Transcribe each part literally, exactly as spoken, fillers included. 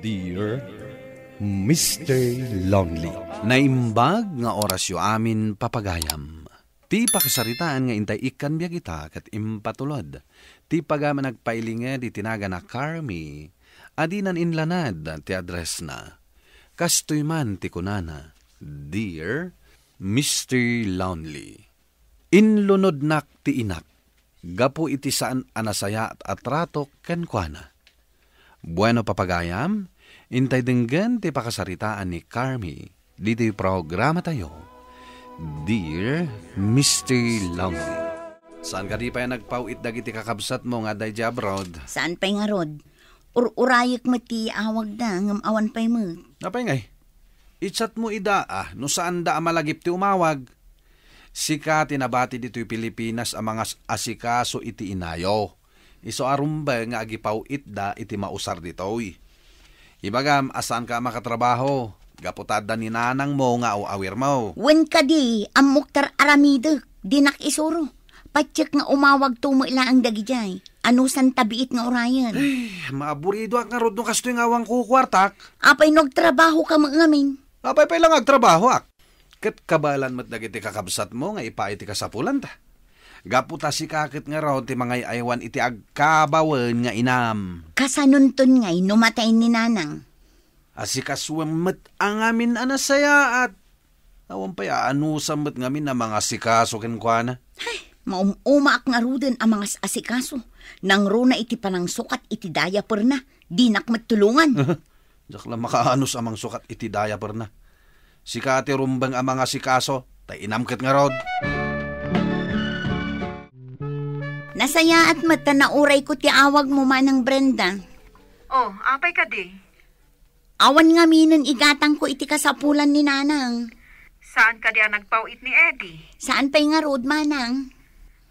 Dear Mister Lonely. Naimbag nga orasyo amin, papagayam. Ti pakasaritaan nga intay ikkan biag ita ket impatulod ti pagaman agpailinged iti nagan a Carmi a dinan inlanad ti addressna. Kastoy man ti kunana, "Dear Mister Lonely, inlunodnak ti inak gapu iti saan a nasayaat a tratok kenkuana." Bueno, papagayam, intay denggen ti pakasaritaan ni Carmi ditoy programatayo, Dear Mister Lonely. Saan kadi pay a nagpaw-it dagiti kakabsatmo nga adda idiay abroad? Saan pay ngarud. Ur-urayek met ti awagda, ngem awan pay met. Apay ngay? I-chat mo ida, a, no saanda a malagip ti umawag. Sika ti nabati ditoy Pilipinas a mangas-asikaso iti inayo. Isu a rumbeng nga agipaw-itda iti mausar ditoy. Ibagam a saanka a makatrabaho, gapu ta adda ni nanangmo nga aw-awirmo. Wen kadi, ammok ti ar-aramidek, dinak isuro. Patiek nga umawagto met laeng dagidiay. Anusanta biit nga urayen? Ay, maaburidoak ngarud no kastoy nga awan kukuartak. Apay no agtrabahoka met ngamin? Apay pay la nga agtrabahoak? Ket kabaelan met dagiti kakabsatmo nga ipaay ti kasapulanta. Gapu ta sika ket ngarud ti mangay-aywan iti agkabawen nga inam. Kasanonton ngay no matay ni nanang? Asikasuem met a ngamin a nasayaat. Awan pay aanusam met ngamin a mangasikaso kenkuana. Ay, maum-umaak ngaruden a mangas-asikaso. Nangruna iti panangsukat iti diaperna. Dinak met tulongan. Diak la makaanus a mangsukat iti diaperna. Sika ti rumbeng a mangasikaso, ta inam ket ngarud. Nasayaat met ta naurayko ti awagmo, Manang Brenda. Oh, apay kadi? Awan ngaminen igatangko iti kasapulan ni Nanang. Saan kadi a nagpaw-it ni Eddie? Saan pay ngarud, Manang?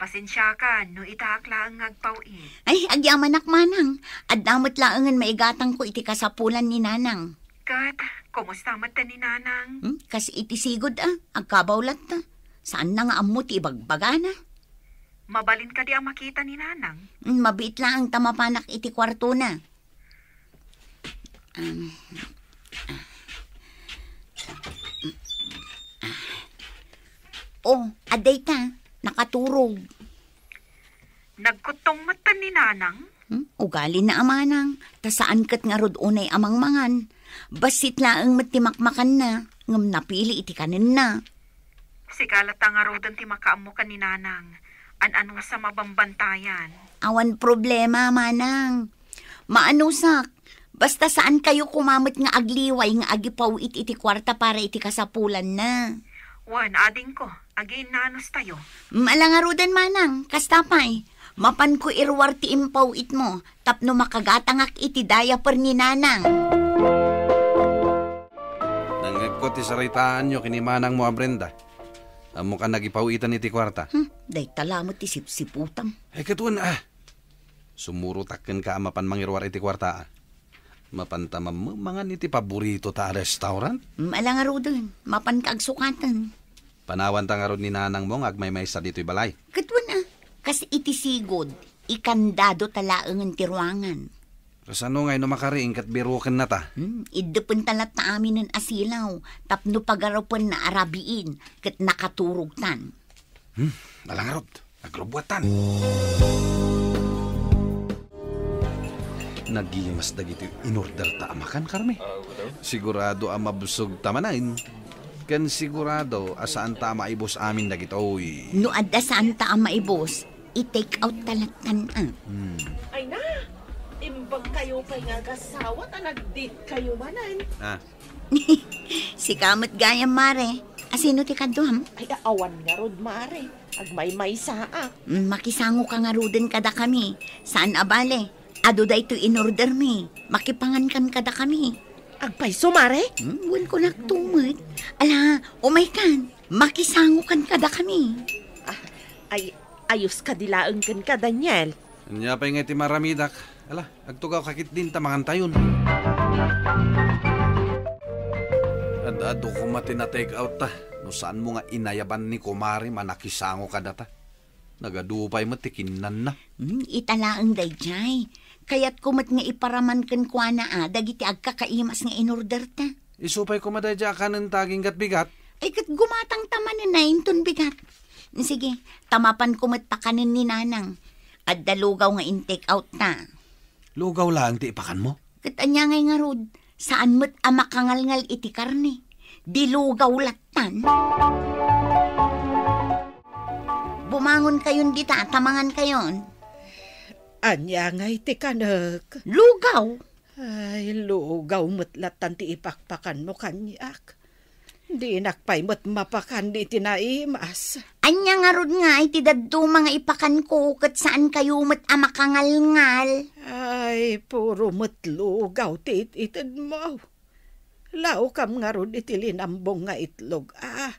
Pasensiakan no itaak laeng nga agpaw-it. Ay, agyamanak, Manang. Adda met laengen maigatangko iti kasapulan ni Nanang. Ket, kumusta met ni Nanang? Hmm, kas iti sigud, a, agkabaw latta. Saanna nga ammo ti ibagbagana. Mabalin kadi a makita ni Nanang? Hmm, mabiit laeng ta mapanak iti kuartona. Um, oh, adda ita, nakaturog. Nagkuttong met ni Nanang? Hmm? Ugalina a manang, ta saan ket ngarud unay a mangmangan. Bassit laeng met ti makmakanna, ngem napili iti kanenna. Sika latta ngaruden ti makaammo ken ni Nanang. An-anusam a bambantayan. Awan problema, Manang. Maanusak. Basta saan kayo kumamet nga agliway nga agipaw-it iti kuarta para iti kasapulanna. Wen, adingko, agiinnanustayo. Malangaruden, Manang. Kasta pay. Mapanko iruar ti impaw-itmo tapno makagatangak iti diaper ni Nanang. Nangngegko ti saritaanyo ken ni manangmo a Brenda. Ammokan nagipaw-itan iti kuarta. Hmm, dayta lamet ti sipsiputam. Ay, ket wen, a. Sumurotak kenka a mapan mangiruar iti kuarta, a. Mapanta mammangan iti paboritota a restaurant. Hmm, ala ngaruden, mapanka agsukaten. Panawanta ngarud ni nanangmo nga agmaymaysa ditoy balay. Ket wen, a. Kas iti sigud, ikandadota laengen ti ruangan. Kasano ngay no makariing ket birukennata? Hmm, iddepenta latta aminen a silaw, tapno pagarupenna a rabiin ket nakaturogtan. Hmm, ala ngarud, nagrubbuatan. Nagimas dagiti inorderta a makan, Carmi. Sigurado a mabsogta manen. Ken sigurado a saanta a maibus amin dagitoy. No adda saanta a maibus, i-take out ta lattan, a. Hmm. Ay na, imbag kayo pay nga agasawa ta nag-date kayo manen. Ah. Sika met gayam, Mare. A sino ti kaduam? Ay, a-, awan ngarud, Mare. Agmaymaysaak. Mm, makisango ka ngaruden kadakami. Saan a bale. Adu daytoy inordermi. Makipangan kan kadakami. Agpayso, Mare? Hmm, wen, kunak tumet. Ala, umay kan. Makisango kan kadakami. Ah, ay, ayos kadi laeng kenka, Daniel. Ania pay nga iti maramidak? Ala, agtugaw ka ketdin ta mangantayon. Ad-adu koma ti na-take out ta. No saanmo nga inayaban ni kumare, manakisango kadata. Nagadu pay met ti kinnanna. Hmm, ita laeng daydiay. Kayatko met nga iparaman kenkuana a dagiti agkakaimas nga inorderta. Isu pay koma daydiay a kanenta agingga't bigat? Ay, ket gumatangta manen a inton bigat. Sige, ta mapanko met pakanen ni Nanang. Adda lugaw nga in-take out ta. Lugaw laeng ti ipakanmo? Ket ania ngay ngarud, saan met a makangalngal iti karne. Di lugaw lattan. Bumangon kayon dita, ta mangan kayon. Ania ngay ti kanek? Lugaw. Ay, lugaw met lattan ti ipakpakanmo kaniak. Dinak pay met mapakan iti naimas. Ania ngarud ngay ti dadduma nga ipakanko ket saan kayo met a makangalngal? Ay, puro met lugaw ti it-itedmo. Laukam ngarud iti linambong nga itlog, a.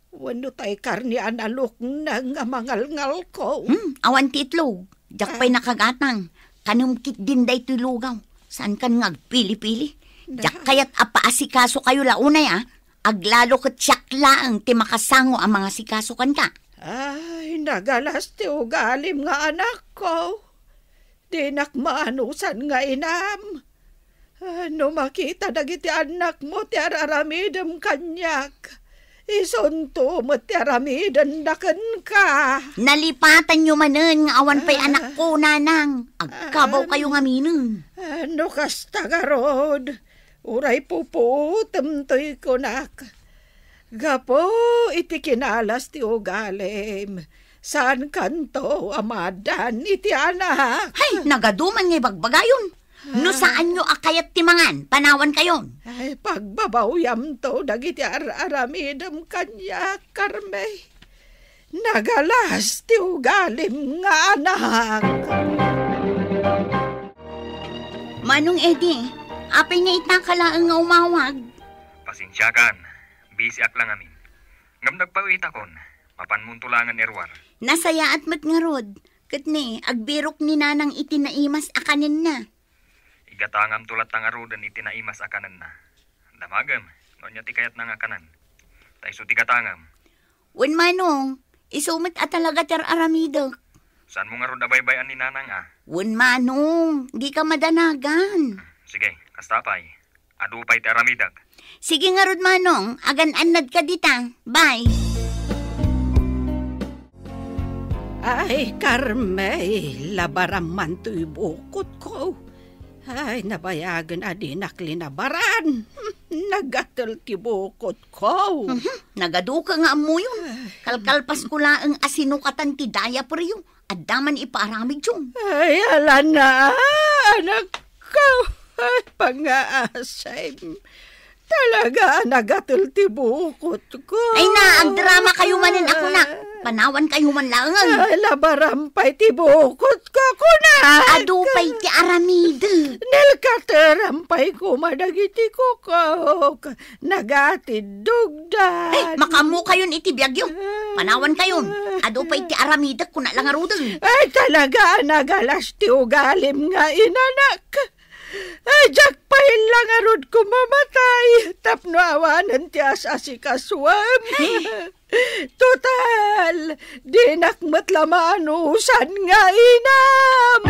Wenno tay karne a nalukneng a mangalngalko. Hmm, awan ti itlog. Diak pay nakagatang. Kanem ketdin daytoy lugaw. Saankan nga agpili-pili. Diak kayat a paasikasokayo la unay, a. Aglalo ket siak laeng ti makasango a mangasikaso kenka. Ay, nagalas ti ugalim nga anakko. Dinak maanusan nga inam. No makita dagiti annakmo ti ar-aramidem kaniak, isunto met ti aramidenda kenka. Nalipatanyo manen nga awan pay anakko, Nanang. Agkabaw kayo ngaminen. No kasta garud, uray pupuotem toy kunak. Gapu iti kinalas ti ugalim, saankanto a maaddaan iti anak. Hay, nagaduman nga ibagbagayon. No saanyo a kayat ti mangan, panawan kayon. Ay, pagbabawyamto dagiti ar-aramidem kaniak, Carme. Nagalas ti ugalim nga anak. Manong Eddie, apay nga ita ka laeng nga umawag? Pasensiakan, busy ak la ngamin. Ngem nagpawitakon, mapanmonto laengen iruar. Nasayaat met ngarud, ket ni, agbirok ni Nanang iti naimas a kanenna. Igatangamto latta ngaruden iti naimas a kanenna. Damagem, no ania ti kayatna nga kanen. Ta isu ti gatangem. Wen manong, isu met a talaga ti ar-aramidek. Saanmo ngarud a baybay-an ni Nanang a? Wen manong, dika madanagan. Sige, kasta pay. Adu pay ti aramidek. Sige ngarud manong, agan-annadka dita. Bye. Ay, Carme, labaram man toy bukotko. Ay, nabayagen a dinak linabaran. Nagatel ti bukotko. Mhm, nagaduka nga ammoyon. Ay. Kalkalpasko laeng a sinukatan ti diaperyo. Adda man ipaaramidyo. Ay, alana, anakko. Ay, pangngaasim. Talaga a nagatel ti bukotko. Ay na, agdrama kayo manen a kunak. Panawan kayo man laengen. Ay, labaram pay ti bukotko, kunak. Adu pay ti aramidek. Nalkateram pay koma dagiti kukok. Nagatiddogdan. Ay, makaammo kayon iti biagyo. Panawan kayon. Adu pay ti aramidek, kuna la ngaruden. Ay, talaga a nagalas ti ugalim nga inanak. Ay, diak pay la ngarud koma matay tapno awanen ti as-asikasuem. Ay. Total, dinak met la maanusan nga inam.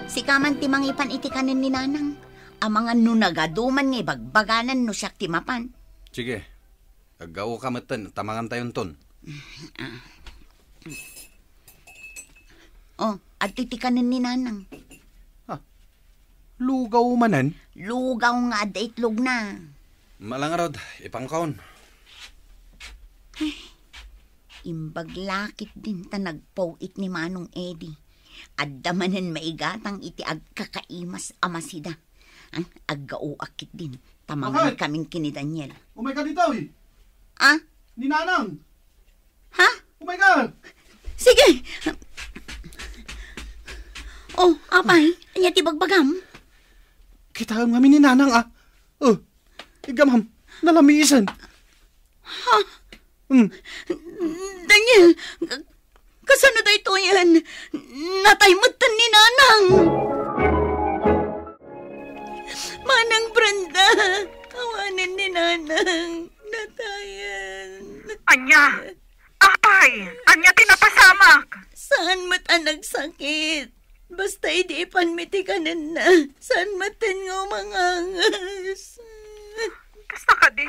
Sika man ti mangipan iti kanen ni Nanang. Amangan no nagaduman nga ibagbaganan no siak ti mapan. Sige. Aggaoka metten, ta mangantayonton. Ah. Oh, adtoy ti kanen ni Nanang. Ah, lugaw manen? Lugaw nga adda itlogna. Malangarod, ipangkaon. Ay, imbag lakit din ta nagpaw-it ni Manong Eddie. Adda manen maigatang iti agkakaimas a masida. Ah, aggaoak ketdin. Tamangan kamin ken ni Daniel. Umay ka ditoy. Ah? Ni Nanang. Ha? Umay ka. Sige. Oh, apay, ania ti bagbagam? Kitaem ngamin ni Nanang, ah. Oh, iggamam, nalamisan. Ha? Hmm. Daniel, kasano daytoyen? Natay metten ni Nanang. Manang Brenda, awanen ni Nanang. Natayen. Ania? Apay, ania ti napasamak? Sa Nagsakit. Basta idi ipanmi ti kanenna, saan metten nga umangangas. Kasta kadi,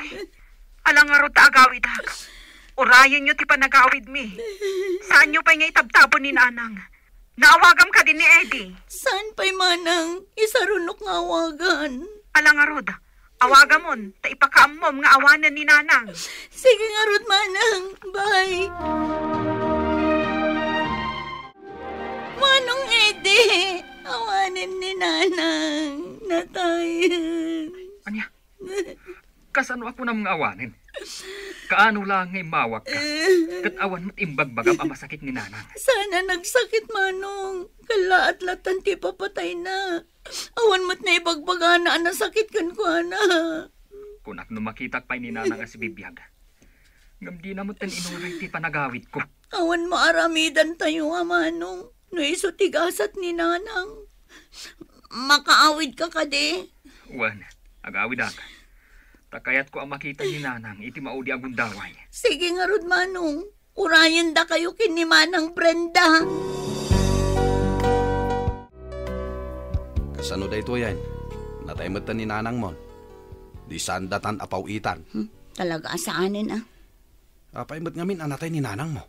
ala ngarud ta agawidak. Urayenyo ti panagawidmi. Saanyo pay nga itabtabon ni Nanang. Naawagam kadi ni Eddie. Saan pay manang isarunok nga awagan? Ala ngarud, awagamon, ta ipakaammom nga awanen ni Nanang. Sige ngarud, manang. Bye. Manong Eddie, awanen ni Nanang. Natayen. Ania? Kasano a kunam nga awanen? Kaano laeng nga immawagka? Ket awan met imbagbagam a masakit ni Nanang. Sana nagsakit, Manong. Kallaat latan ti ipapatayna. Awan met naibagbagana a nasakit kenkuana. Kunak no makitak pay ni Nanang a sibibiag. Ngem dina metten inuray ti panagawidko. Awan maaramidantayo a Manong no isu ti gasat ni Nanang. Makaawidka kadi? Wen, agawidak. Ta kayatko a makita ni Nanang iti maudi a gundaway. Sige ngarud, Manong. Urayendakayo ken ni Manang Brenda. Kasano daytoyen? Natay met ni nanangmon. Di saan datan a paw-itan. Hmm, talaga a saanen, a. Apay met ngamin a natay ni nanangmo?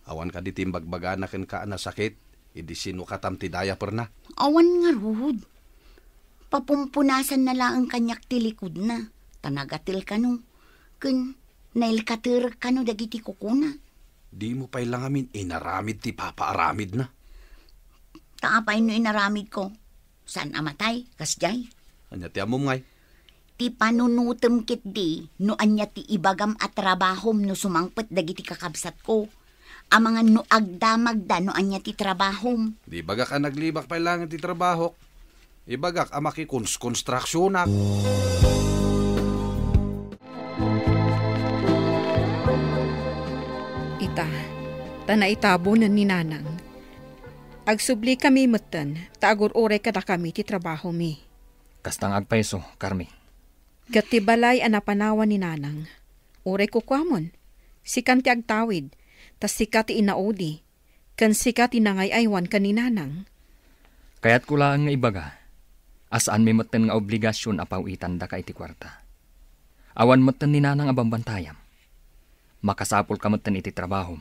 Awan kadi ti imbagbagana kenka a nasakit idi sinukatam ti diaperna? Awan ngarud. Papumpunasanna laeng kaniak ti likudna, ta nagatel kano. Ken nailkaterek kano dagiti kukuna. Dimo pay la ngamin inaramid ti papaaramidna? Ta apay no inaramidko? Saan a matay, kasdiay? Ania ti ammom ngay? Ti panunotem ketdi no ania ti ibagam a trabahom no sumangpet dagiti kakabsatko. Amangan no agdamagda no ania ti trabahom. Di bagak a naglibak pay laeng ti trabahok. Ibagak a makikonstruksyonak. Ita, ta naitabonen ni Nanang. Agsublikami metten ta agur-uray kadakami ti trabahomi. Kasta nga agpayso, Carmi. Ket ti balay a napanawan ni Nanang, uray kukuamon, sikan ti agtawid, ta sika ti inaudi, ken sika ti nangay-aywan ken ni Nanang. Kayatko laeng nga ibaga a saanmi metten nga obligasion a paw-itandaka iti kuarta. Awan metten ni Nanang a bambantayam. Makasapulka metten iti trabahom.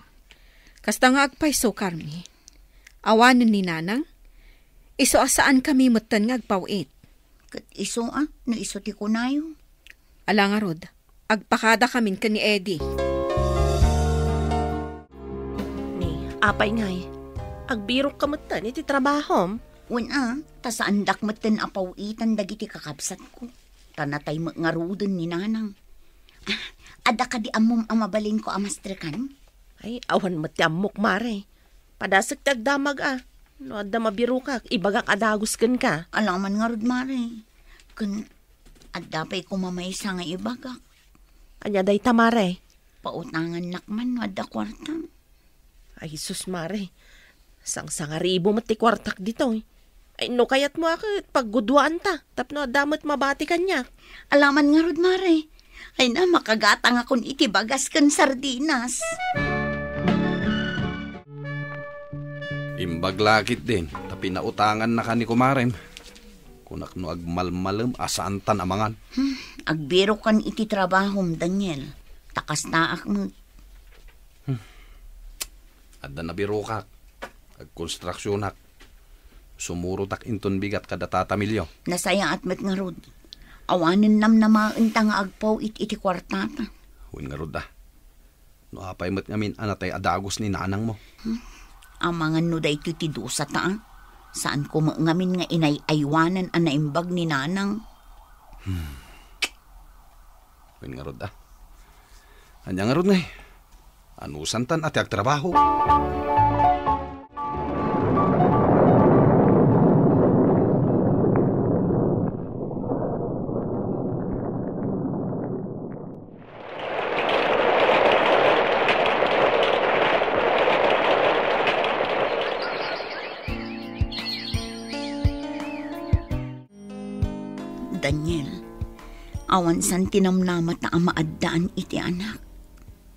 Kasta nga agpayso, Carmi. Awanen ni Nanang, isu a saankami metten nga agpaw-it. Ket isu a, no isu ti kunayo. Ala ngarud, agpakadakamin ken ni Eddie. Ni, apay ngay, agbirokka metten iti trabahom? Wen a, ta saandak metten a paw-itan dagiti kakabsatko. Ta natay met ngaruden ni Nanang. Ah, adda kadi ammom a mabalinko a mastrekan? Ay, awan met ti ammok, Mare. Padasek ti agdamag a. No adda mabirokak, ibagak a dagus kenka. Alaman ngarud, Mare. Ken adda pay koma maysa nga ibagak. Ania dayta, Mare? Pautangannak man no adda kuarta. Ay, sus, Mare. Sangsangaribu met ti kuartak ditoy. Ay, no kayatmo a ket pagguduaanta tapno adda met mabati kaniak. Alaman ngarud, Mare. Ay na, makagatangakon iti bagas ken sardinas. Imbag la ketdin ta pinautangannaka ni kumarem. Kunak no agmalmalem a saantan a mangan. Hmm, agbirokan iti trabahom, Daniel. Ta kastaak met. Hmm. Adda nabirokak. Agkonstruksionak. Sumurotak inton bigat kada Tata Milio. Nasayaat met ngarud. Awanen namnamaenta nga agpaw-it iti kuartata. Wen ngarud a. No apay met ngamin a natay a dagus ni nanangmo? Hmm. Amangan no daytoy ti dusata, a? Saan koma ngamin nga inay-aywanan a naimbag ni nanang. Hmm. Wen ngarud a. Ania ngarud ngay? Anusantan a ti agtrabaho? Daniel, awan san ti namnamata a maaddaan iti anak.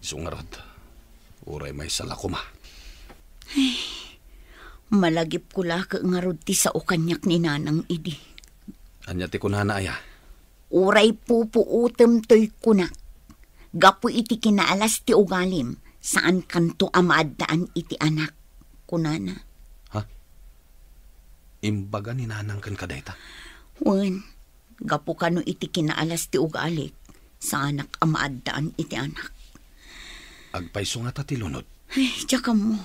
Isu ngarud, uray maysa la koma. Ay, Malagipko la ket ngarud ti sao kaniak ni Nanang idi. Ania ti kunana, aya? Uray pupuotem toy kunak, gapu iti kinaalas ti ugalim, saankanto a maaddaan iti anak, kunana. Ha? Imbaga ni Nanang kenka dayta? Wen, gapu kano iti kinaalas ti ugalik, saanak a maaddaan iti anak. Agpayso ngata ti lunod? Ay, diak ammo.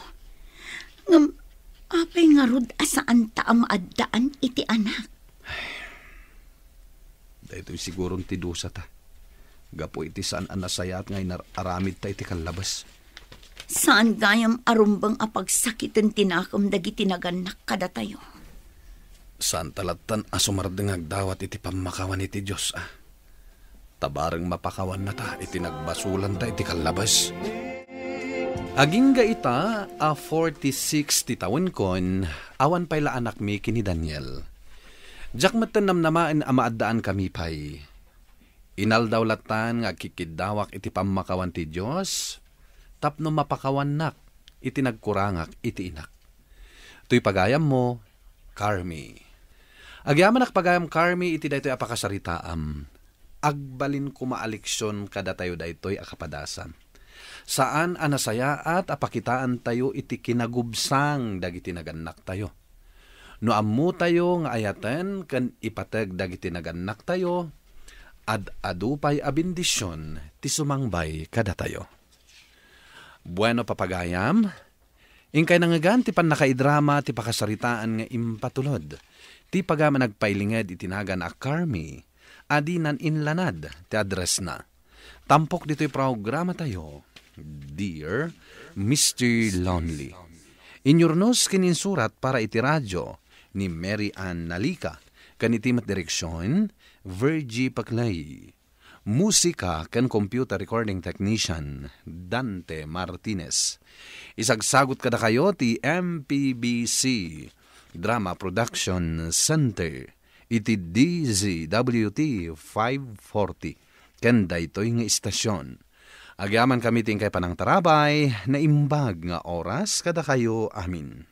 Ngem, apay ngarud a saanta a maaddaan iti anak? Daytoy siguron ti dusata. Gapu iti saan a nasayaat nga inar-aramidta iti kallabes. Saan gayam a rumbeng a pagsakiten ti nakem dagiti nagannak kadatayo. Saanta lattan a sumardeng nga agdawat iti pammakawan iti Dios, a. Ta bareng mapakawannata iti nagbasolanta iti kallabes. Agingga ita a forty-six ti tawenkon, awan pay la anakmi ken ni Daniel. Diak metten namnamaen a maaddaankami pay. Inaldaw lattan nga agkikkiddawak iti pammakawan ti Dios tapno mapakawannak iti nagkurangak iti inak. Toy pagayammo, Carmi. Agyamanak pagayam, Carmi, iti daytoy a pakasaritaam. Agbalin koma a leksion kadatayo daytoy a kapadasam. Saan a nasayaat a pakitaantayo iti kinagubsang dagiti nagannaktayo. No ammotayo nga ayaten ken ipateg dagiti nagannaktayo, ad-adu pay a bendision ti sumangbay kadatayo. Bueno, papagayam, inkay nangngegan ti pannakaidrama ti pakasaritaan nga impatulod ti pagayam a nagpailinged iti nagan a Carmi a dinan inlanad ti addressna. Tampok ditoy programatayo, Dear Mister Lonely. Inyurnos ken insurat para iti radio ni Mary Ann Nalica, ken iti met direksion, Virgie Paclay. Musika ken computer recording technician, Dante Martinez. Isagsagut kadakayo ti M P B C Drama Production Center iti D Z W T five forty ken daytoy nga istasion. Agyamankami ti inkay panangtarabay, naimbag nga oras kadakayo amin.